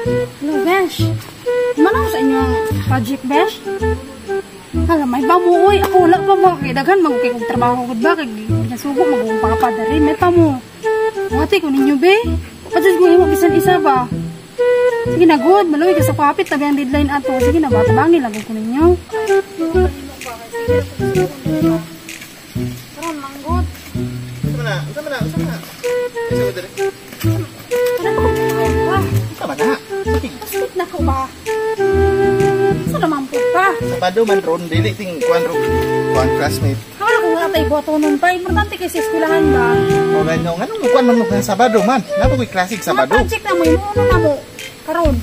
Hello, Besh. Manang sa inyong project, Besh? Hala, may ba mo, oy. Ako wala pa mo. Kay daghan, magukay kong trabaho ko ba? Kay nasugo, magugong pakapadari. May pa mo. Mati ko ninyo, be. Padsad ko himo bisan isa ba? Sige na, good. Maluwi ka sa kapit. Tabi ang deadline ato. Sige na, ba? Tabangin lang ko ninyo. Karon, manggod. Unsa man na? Unsa man na? Unsa man na? Unsa man diri? Ano pa kung pa? Unsa man na? Sige. Paslit na ko ba? Sa naman po pa? Sabado man ron dili ting kuan ro kuan classmate. Wala kung wala tayo boto nun pa. Importante kasi eskwelahan ba? O gano nganong mo kuan man mo kang Sabado man. Napa koy classic Mga Sabado. project na mo, imuuno na mo. Karon.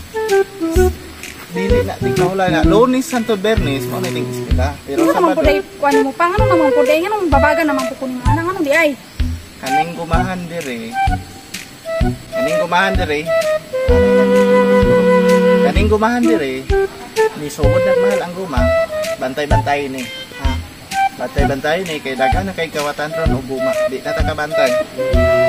Dili na ting kahulay na. Lunes hangtod Bernes mao na ning eskwela. Pero Ano naman po Sabado day, kuan mo pa? Ano naman po day? Ano babaga naman po kunin mo? Ano ano di ay? kaning gumahan dire. Kaning gumahan dire. Kaning gumahan dire. Ni sugod na mahal ang guma. Bantay-bantay ni. Ha? Bantay-bantay ni kay daghan na kay kawatan ron og guma. Di na ta kabantay.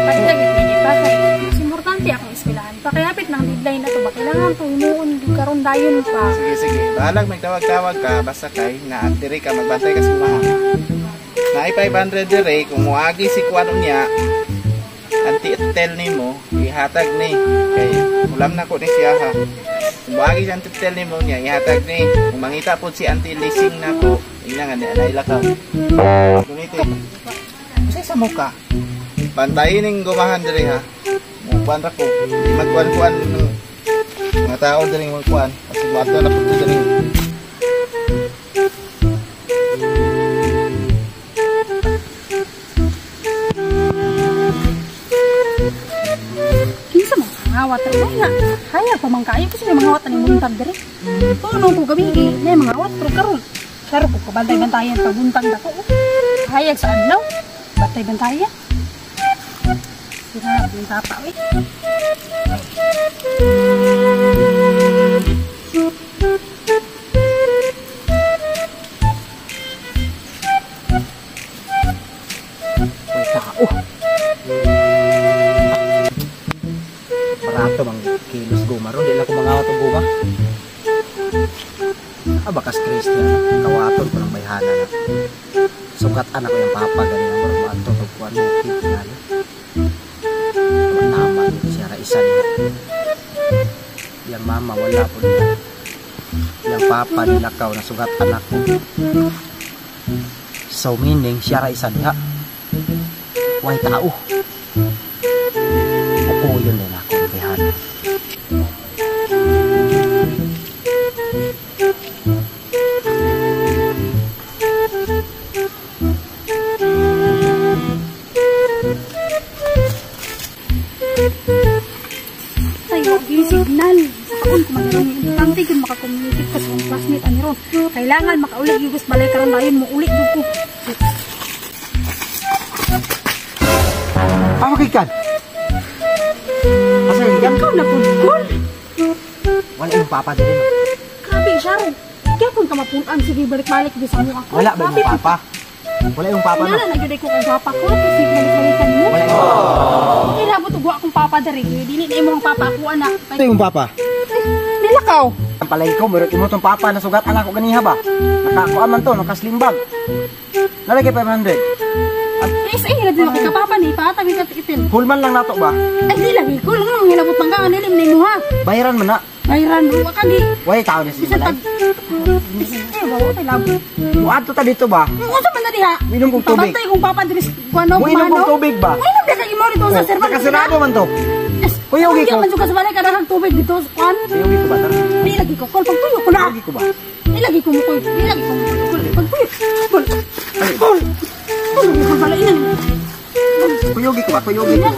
Pagdag hindi pa kay mas importante akong eskwelahan pa. Kaya hapit ng deadline na to ba? Kailangan to himuon gyud karon dayon pa. Sige, sige. Bahalag magtawag-tawag ka, basta kay na dire ka magbantay ka sa kumaha. Naay 500 dire kung moagi si kuan niya, anti tel nimo, ihatag ni kay ulam na ko ni siya ha. Kung moagi si anti tel nimo niya, ihatag ni. Kung mangita pod si anti leasing nako, ina nga ni anay lakaw. Gunite. Unsay sa muka? Bantayin ning gumahan dire ha. Mo kuan ra ko. Di magkuan-kuan ng mga tao dire magkuan. Kasi bato na pud ko dire. Kinsa man mangawat ra nga. Hayag pa man kaayo kasi may mangawat ani buntag dire. Tuno ko gabi gi, may mangawat pero karon. Klaro ko kabantay-bantayan pag buntag dako. Oh. Hayag sa adlaw, bantay-bantayan. Sira yung tapa eh. May tao. Barato mang kilos guma ron. Di lang ko mangawat og guma. Ah, bakas Christian. Kawaton ko ng bayhana na. Sugat anak ko yung papa gani ang murag moadto og kuan bukid ngani. Tama yun siya ra isa niya. Yang mama wala po niya. Yang papa nilakaw na sugat anak ko. So meaning siya ra isa niya. Way tao. Ukuyon din ako ng bayhana. Tayo, yung signal. Sa kaon ko magkaroon. Importante yun makakommunicate ko sa akong classmate. Ano ron? Kailangan makauli yung gusto balay karon dayon mo uli yung ko. Ah, makikan. Asa yung gikan? Ikaw na po, Kol. Wala yung papa diri no. Grabe siya ron. Kaya kung kamapunan, sige balik-balik di sa mo ako. Wala ba yung papa? Wala yung papa no. Wala na gyud ko kung papa ko kasi balik-balikan mo. Wala yung papa. Kailangan mo tugwa akong papa diri. Dili na imong papa ako anak. Ito yung papa. Nilakaw. Ang palay ko, meron imo tong papa na sugat anak ko ganiha ba? Nakakuan man to, nakaslimbag. Nalagay 500. Is ay hilabot na kay papa ni patag ni itil. Hulman lang nato ba? Ay di lagi ko lang ang hilabot man ka nilim ni mo ha. Bayaran man na. Bayran mo ka gi. Way tao na si Bisan balay. pag eh wa tay labo. Muadto ta dito ba? Unsa man na diha? Minom kong tubig. Pabantay kong papa diri kuano Muinom kong tubig ba? Muinom di ka imo dito sa server. Nakasunado man to. Kuyugi ko. Man jud ka sa balay kada tubig dito sa kuan. Kuyugi ko ba? Tara. Di lagi ko kol pagtuyo ko na. Kuyugi ko ba? Di lagi ko mo kol. Di lagi ko mo kol pagtuyo. Kol. Kol. Kol ko balay ina. Kuyugi ko ba? Kuyugi ko.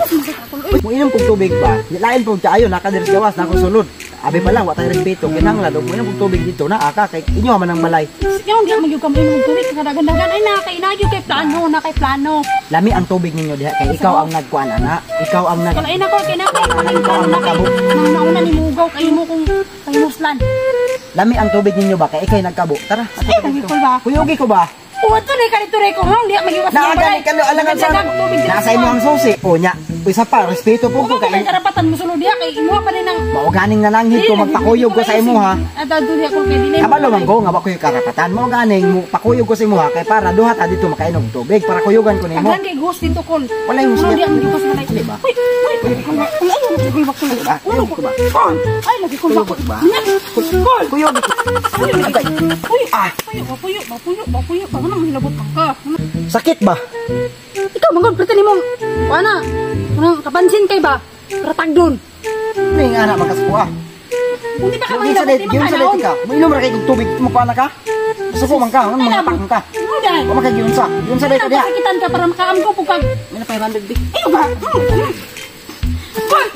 Uy. Muinom kong tubig ba? Lain po kaayo naka diri sa gawas na akong sulod. Abi pa lang wa tay respeto kinahanglan og muinom kong tubig dito na aka kay inyo man ang balay. Yung di magyud ka mainom og tubig kadagan-dagan ay na kay nagyud kay plano na kay plano. Lami ang tubig ninyo diha kay ikaw ang nagkuan ana. Ikaw ang nag Kalain ako kay na kay plano na kay nang nauna ni mugaw kay mo kung kay muslan. Lami ang tubig ninyo ba kay ikay nagkabo. Tara. Ay lagi ko ba? Kuyugi ko ba? Uwa to na kanito ko hang di magyud ka Naa gani kano alangan sa tubig diri Nasa imo ang susi. O nya. Isa pa, respeto po ko Kung kay kay karapatan mo sulod diha kay imuha pa din ang mao ganing nananghid ko magpakuyog ko sa imo ha. Adto diha ko kay dinay. Kabalo man ko nga wa ko'y karapatan. Mao ganing mo pakuyog ko sa imo ha kay para duha ta dito makainom tubig para kuyugan ko nimo. Daghan kay ghost dito kol. Wala yung Ano siya. diha mo ko sa balay. Di ba? Uy, uy, uy, ay, kol ba kol. Diba? Ulo ko ba? Ay, lagi kol ba kol. Kol. Kuyog. Uy, uy, ah, puyo, puyo, puyo, puyo, pa na mahilabot ka. Sakit ba? Ikaw manggod prita nimo. Wala. Ano kapansin kay ba? Ratag doon. May nga na magkaskuha. Kung di pa ka Yung sa mahilabot, date, di man yung sa date ka. ka. Mainom ra kay kog tubig, mo pa na ka. Gusto ko man ka, ano mga pak ka. Ano dai? Wa man kay giunsa. Yun sa date diha. Pasakitan ka para makaamgo po kag. May na 500 di. Iyo ba? Kol.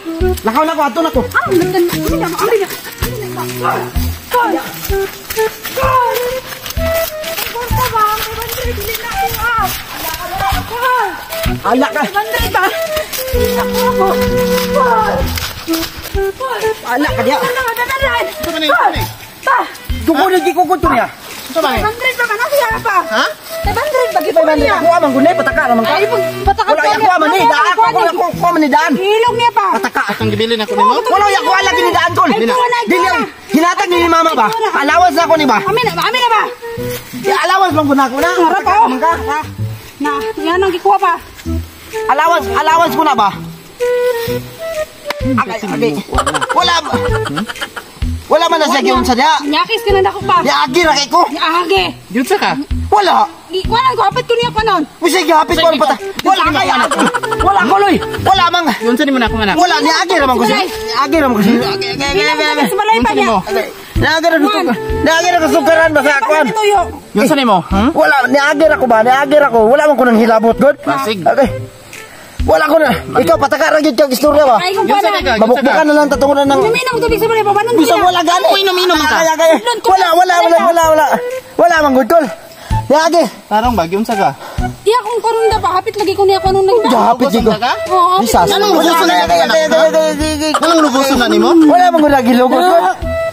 Lakaw na ko adto na ko. Ano nagtan? Ano na? Ano na? Kol. Kol. Kol. Kol ba? 500 dili na ako ah. Kol. Ala ka. 500 ba? Dili na ako ako. Kol. Kol. Ala ka diha. Ano na dadalan? Unsa man ni? Unsa man ni? Pa. Dugo lagi ko to niya. Unsa man ni? 500 ba man siya pa? Ha? 500 ba gito 500 niya? ako man gunay pataka naman ka. Ay, pagpataka Wala ako man ni, daa ako ako ako ako man ni daan. Ilog niya pa. Pataka. Ang gibilin ako nimo? Wala ako ala gini daan tol. Ay, kuha na, Dili kuha na. hinatag ni mama ba? Allowance na ako ni ba? Amin na ba? Amin na ba? Di allowance lang ko na ako na. Harap Pataka ako. man ka. Na, yan ang gikuha pa. Allowance, allowance ko na ba? Agay, agay. Wala. Wala man na siya giunsa diha. Nyakis ka na dako pa. Niagi ra kay ko. Age. Giunsa ka? Wala. Wala ko hapit ko niya pa noon. Wala gihapit ko ang pata. Wala kaya. Wala ko loy. Wala mang. Giunsa nimo na ako anak? Wala niagi ra man ko siya. Niagi ra man ko siya. Agay, agay, agay, agay, agay. Sa balay pa Giunsa niya. nimo? Niagi ra ko. Niagi ra ko sukaran ba sa akuan. Tuyo. Giunsa nimo? Hmm? Wala niagi ra ko ba? Niagi ra ko. Wala man ko nang hilabot god. Basig. Okay. Wala ko na. Ikaw pataka ra gyud kag istorya ba? Ay kung Giunsa pa ka? na. Mabukbukan na lang tatungunan ng Uminom tubig sa balay pa. Banon Bisag wala gani. Inom-inom ka. Ay, ay, ay. Wala, wala, wala, wala, wala. Wala man gud tol. Niagi. Tarong ba giunsa ka? Iya kung karon da pa hapit lagi ko niya karon nang. Gahapit Lugoson ko. ka ka? Oo, hapit. Lisas. Anong lugoson na Wala, anak, ha? Anong lugoson na nimo? Wala man gud lagi lugos.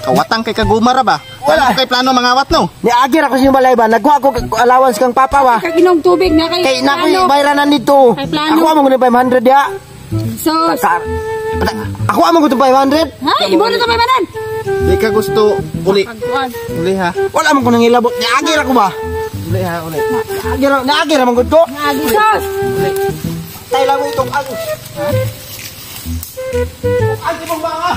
Kawatang kay kagumara ba? Wala. Wala kay plano mangawat no. Niagi ra ko sa inyong balay ba? Nagkuha ko allowance kang papa ba? Kag inom tubig na kay Kay na ko plano. bayranan dito. Kay plano. Ako man gud 500 diha. Sus. Ako man gud 500. Ha, ibo na ta may manan. Di ka gusto uli. Pagkuan. Uli ha. Wala man ko nang hilabot. Niagi ra ko ba? Uli ha, uli. Niagi ra, niagi ra man gud ko. Agi sus. Tay lang mo itong ang. Ha? Ang ibang mga.